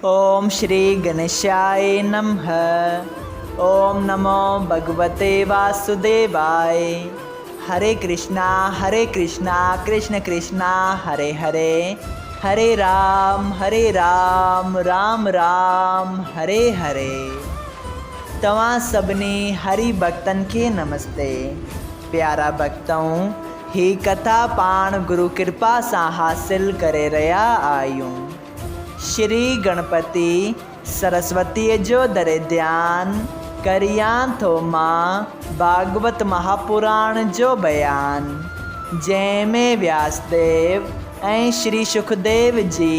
اوم شري گنيشاء نمھ اوم نمو ڀڳوتي واسوديواء هري ڪرشنا هري ڪرشنا ڪرشن ڪرشنا هري هري هري رام هري رام رام رام هري هري توهان سڀني هري ڀڳتن کي نمستي پيارا ڀڳتؤ هي ڪٿا پاڻ گرو ڪرپا سان حاصل ڪري رهيا آهيون. شري گڻپتي سرسوتيء جو دري ڌيان ڪريان ٿو مان ڀاڳوت مهاپراڻ جو بيان، جنهن ۾ وياسديو ۽ شري شڪديو جي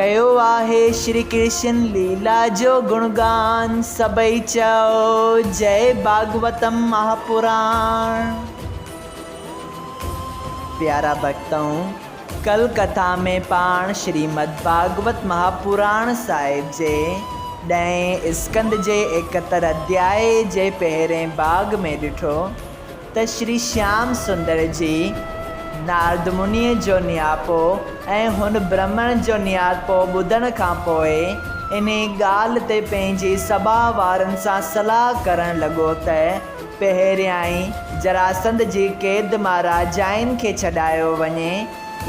ڪيو آهي شري ڪرشن ليلا جو گڻگان، سڀئي چئو جئي ڀاڳوتم مهاپراڻ. پيارا ڀڳتؤ! ڪل ڪٿا ۾ پاڻ شريمد ڀاڳوت مهاپراڻ صاحب جي ڏهين اسڪنڌ جي ايڪهتر اڌيائي جي پهرين ڀاڳ ۾ ڏٺو ته شري شيام سندر جي نارد منيء جو نياپو ۽ هن برهمڻ جو نياپو ٻڌڻ کان پوء انهي ڳالهه تي پنهنجي سڀا وارن سان صلاح ڪرڻ لڳو ته پهريائين جراسنڌ جي قيد مان راجائن کي ڇڏايو وڃي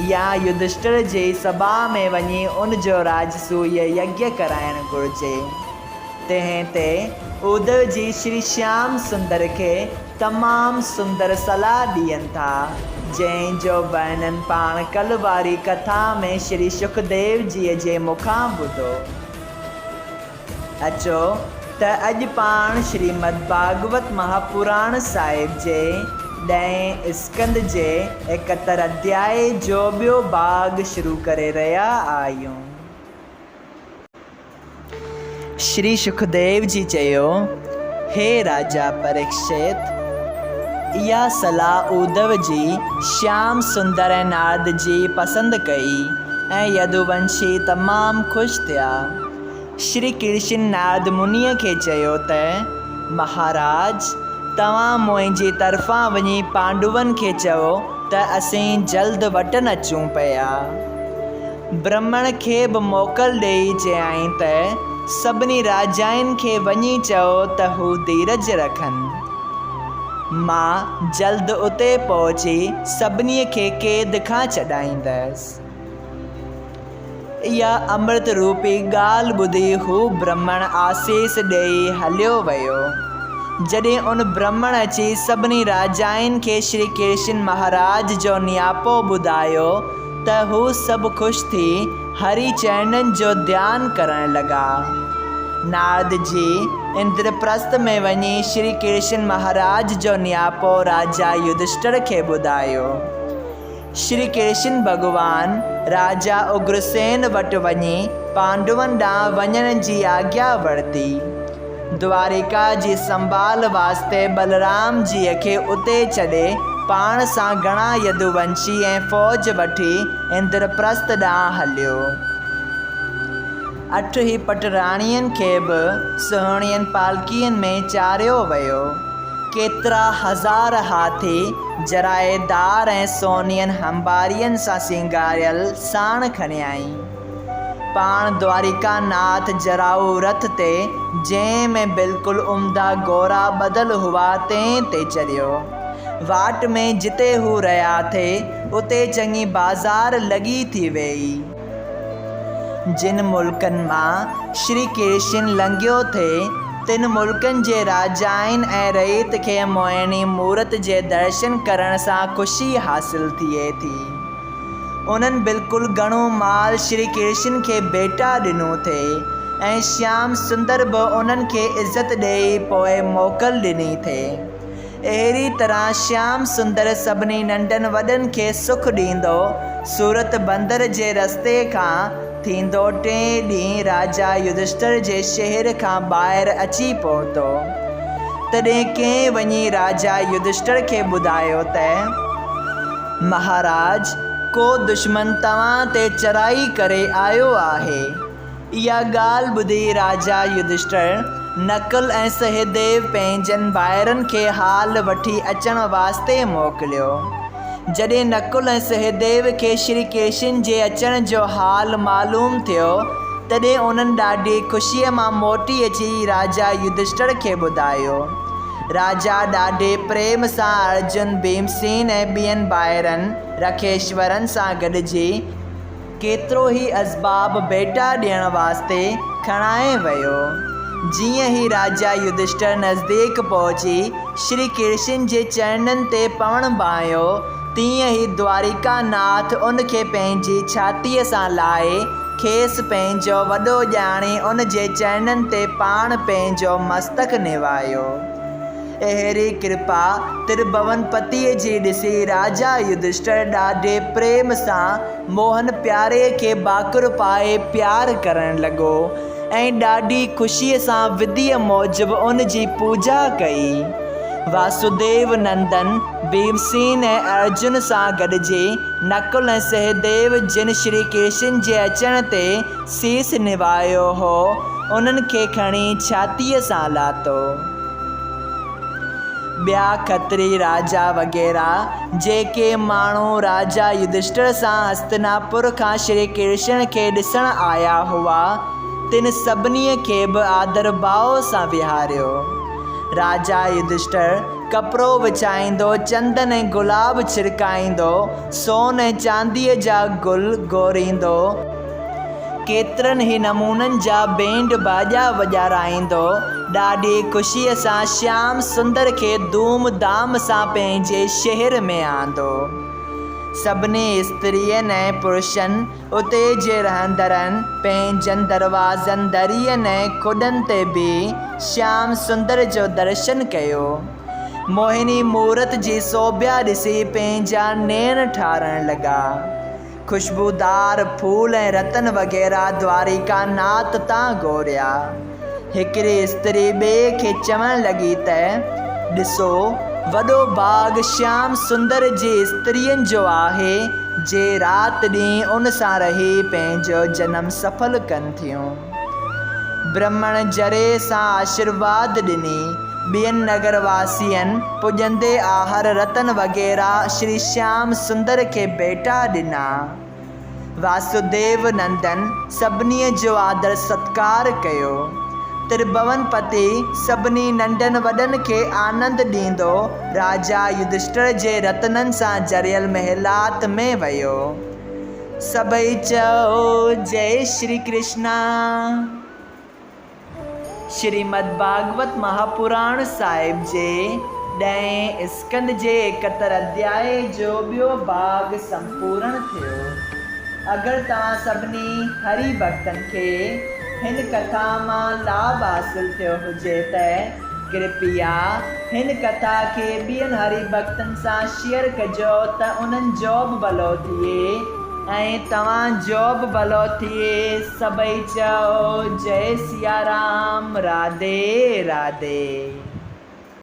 يا يڌشٽر جي سڀا ۾ وڃي ان جو راجسويه يگيه ڪرائڻ گهرجي. تنهن تي اودو جي شري شيام سندر کي تمام سندر صلاح ڏين ٿا، جنهن جو ورڻن پاڻ ڪل واري ڪٿا ۾ شري شڪديو جيء جي مکان ٻڌو. اچو ته اڄ پاڻ شريمد ڀاڳوت مهاپراڻ صاحب جي ڏهين اسڪنڌ جي ايڪهتر اڌيائي جو ٻيو ڀاڳ شروع ڪري رهيا آهيون. شري شڪديو جي چيو، هي راجا پريڪشت! اها صلاح اودو جي شيام سندر ۽ نارد جي پسند ڪئي ۽ يدوونشي تمام خوش ٿيا. شري ڪرشن نارد منيء کي چيو ته، مهاراج! توهان منهنجي طرفان وڃي پانڊون کي چئو ته اسين جلد وٽن اچون پيا. برهمڻ کي به موڪل ڏيئي چيائين ته، سڀني راجائن کي وڃي چئو ته هو ڌيرج رکن. مان جلد اتي پهچي سڀني کي قيد کان ڇڏائيندس. اها امرت روپي ڳالهه ٻڌي هو برهمڻ آسيس ڏيئي هليو ويو. جڏهن ان برهمڻ اچي سڀني راجائن کي شري ڪرشن مهاراج جو نياپو ٻڌايو ته هو سڀ خوش ٿي هري چرڻن جو ڌيان ڪرڻ لڳا. نارد جي اندرپرست ۾ وڃي شري ڪرشن مهاراج جو نياپو راجا يڌشٽر کي ٻڌايو. شري ڪرشن ڀڳوان راجا اگرسين وٽ وڃي پانڊون ڏانهن وڃڻ جي آگيا ورتي. دواريڪا جي سنڀال واسطي ٻلرام جيء کي اتي ڇڏي پاڻ سان گهڻا يدوونشي ۽ فوج وٺي اندرپرست ڏانهن هليو. اٺ ئي پٽ راڻين کي به سهڻين پالڪين ۾ چاڙهيو ويو. ڪيترا هزار هاٿي جرائيدار ۽ سونين هنبارين سان سينگاريل ساڻ کنيائين. پاڻ دواريڪا ناٿ جرائو رٿ تي، جنهن ۾ بلڪل عمدا گورا ٻڌل هئا، تنهن تي چڙهيو. واٽ ۾ جتي هو رهيا ٿي، اتي چڱي بازار لڳي ٿي ويئي. جن ملڪن مان شري ڪرشن لنگهيو ٿي، تن ملڪن جي راجائن ۽ رعيت کي موهڻي مورت جي درشن ڪرڻ سان خوشي حاصل ٿئي ٿي. انهن بلڪل گهڻو مال شري ڪرشن کي ڀيٽا ڏنو ٿي ۽ شيام سندر به انهن کي عزت ڏيئي پوء موڪل ڏني ٿي. اهڙي طرح شيام سندر سڀني ننڍن وڏن کي سک ڏيندو، سورت بندر جي رستي کان ٿيندو ٽئين ڏينهن راجا يڌشٽر جي شهر کان ٻاهر اچي پهتو. تڏهن ڪنهن وڃي راجا يڌشٽر کي ٻڌايو ته، مهاراج! ڪو دشمن توهان تي چڙهائي ڪري آيو آهي. اها ڳالهه ٻڌي راجا يڌشٽر، نڪل ۽ سهديو پنهنجن ڀائرن کي حال وٺي اچڻ واسطي موڪليو. جڏهن نڪل ۽ سهديو کي شري ڪرشن جي اچڻ جو حال معلوم ٿيو، تڏهن انهن ڏاڍي خوشيء مان موٽي اچي راجا يڌشٽر کي ٻڌايو. راجا ڏاڍي پريم سان ارجن، ڀيمسين ۽ ٻين ڀائرن رکيشورن سان گڏجي ڪيترو ئي اسباب ڀيٽا ڏيڻ واسطي کڻائي ويو. جيئن ئي راجا يڌشٽر نزديڪ پهچي شري ڪرشن جي چرنن تي پوڻ ڀانئيو، تيئن ئي دواريڪا ناٿ ان کي پنهنجي ڇاتيء سان لائي کيس پنهنجو وڏو ڄاڻي ان جي چرنن تي پاڻ پنهنجو مستڪ نوايو. اهڙي ڪرپا ترڀون پتيء جي ڏسي راجا يڌشٽر ڏاڍي پريم سان موهن پياري کي ڀاڪر پائي پيار ڪرڻ لڳو ۽ ڏاڍي خوشيء سان وڌيء موجب ان جي پوڄا ڪئي. واسوديو نندن، ڀيمسين ۽ ارجن سان گڏجي نڪل ۽ سهديو جن شري ڪرشن جي اچڻ تي سيس نوايو هو، انهن کي کڻي ڇاتيء سان لاتو. ٻيا کتري راجا وغيره جيڪي ماڻهو راجا يڌشٽر سان هستناپور کان شري ڪرشڻ کي ڏسڻ آيا هئا، تن سڀني کي به آدرڀاء سان ويهاريو. راجا يڌشٽر ڪپڙو وڇائيندو، چندن ۽ گلاب ڇڙڪائيندو، سون ۽ چانديء جا گل گهوريندو، ڪيترن ئي نمونن جا بينڊ باجا وڄارائيندو، ڏاڍي خوشيء سان شيام سندر کي ڌوم ڌام سان پنهنجي شهر ۾ آندو. سڀني استرين ۽ پرشن، اتي جي رهندڙن، پنهنجن دروازن، درين ۽ کڏن تي بيهي شيام سندر جو درشن ڪيو. موهني مورت جي سوڀيا ڏسي پنهنجا نيڻ ٺارڻ لڳا. خوشبودار ڦول ۽ رتن وغيره دواريڪا ناٿ تان گهوريا. هڪڙي استري ٻئي کي چوڻ لڳي ته، ڏسو، وڏو باغ شيام سندر جي استرين جو آهي، جي رات ڏينهن ان سان رهي پنهنجو جنم سڦل ڪن ٿيون. برهمڻ جري سان آشرواد ڏني. ٻين نگر واسين پڄندي آهر رتن وغيره شري شيام سندر کي ڀيٽا ڏنا. واسوديو نندن سڀني جو آدر ستڪار ڪيو. ترڀون پتي سڀني ننڍن وڏن کي آنند ڏيندو راجا يڌشٽر جي رتنن سان جڙيل محلات ۾ ويو. سڀئي چئو جئي شري ڪرشنا. شريمد ڀاڳوت مهاپراڻ صاحب جي ڏهين اسڪنڌ جي ايڪهتر اڌيائي جو ٻيو ڀاڳ سمپورڻ ٿيو. اگر توهان سڀني هري ڀڳتن کي هن ڪٿا مان لاڀ حاصل ٿيو هجي ته ڪرپيا هن ڪٿا کي ٻين هري ڀڳتن سان شيئر ڪجو ته انهن جو به ڀلو ٿئي. ۽ توهان جو به ڀلو ٿئي. سڀئي چئو جئي سيارام راڌي راڌي.